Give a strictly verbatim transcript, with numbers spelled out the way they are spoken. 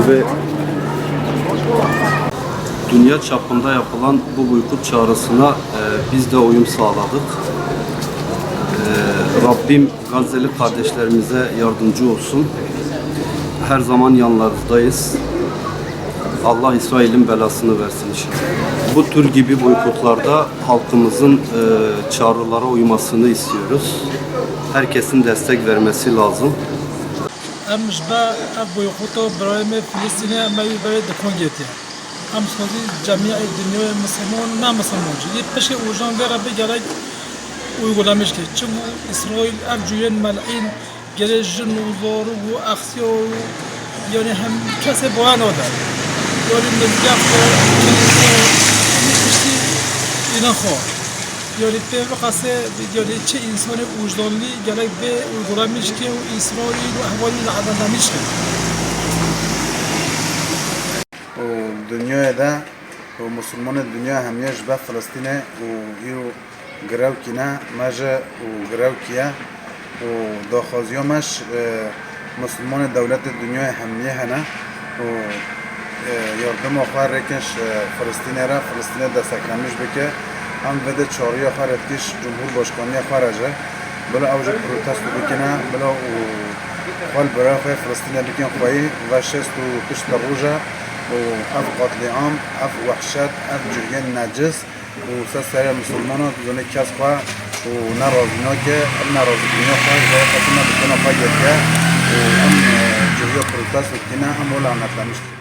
Ve dünya çapında yapılan bu boykot çağrısına, e, biz de uyum sağladık. E, Rabbim Gazze'li kardeşlerimize yardımcı olsun. Her zaman yanlarındayız. Allah İsrail'in belasını versin inşallah. Bu tür gibi boykotlarda halkımızın, e, çağrılara uymasını istiyoruz. Herkesin destek vermesi lazım. Em ji ber ev boykota birayê me Filistînê em ê berê dikon girtiye. Em dixwazî cemiyê dinyayê misilman, ne misilman jî, yê pişkê ojan vê re bê gerek uygulamiş ke. Çimû Îsraîl ev cûyên mel'în gerê jin û zarok û exsiya û, yanî, hem kesê boya nade. Yanî mizgeft e, kilîse, hemî tiştî înan xwe. Yanî pê biqase, yanî çi însanê ûjdanlî gerek bê uygulamiş ke û Îsraîl û ehvalî li eveldamiş ke. Û dinyayê de û misilmanê dinya hemiye ji ber Filistînê û îro girewkî ne, me ji û girewkî ye û daxwaziya me ji, e, misilmanê dewletê dinyayê hemiye hene û, e, yardima xwe rêkin ji Filistînê re, Filistînê desteklemiş bike. Em vê de çağrıya xwe re dikî ji Cumhurbaşkaniya xwe re jî, bila ew jî protesto bikine, bila û xwe li birayê xwe Filistînê bikin xweyî ve şêst û pênc roje û ev qatliam, ev wehşet, ev cihiyên necis û ser serê misilmana, tu zanî kes xwe û ne razî nake, ev nerazîbûna xwe ji bo xwe tune bi tuna xwe girtiye û em, e, cihê protesto dikine, em wê lanetlemiş dikin.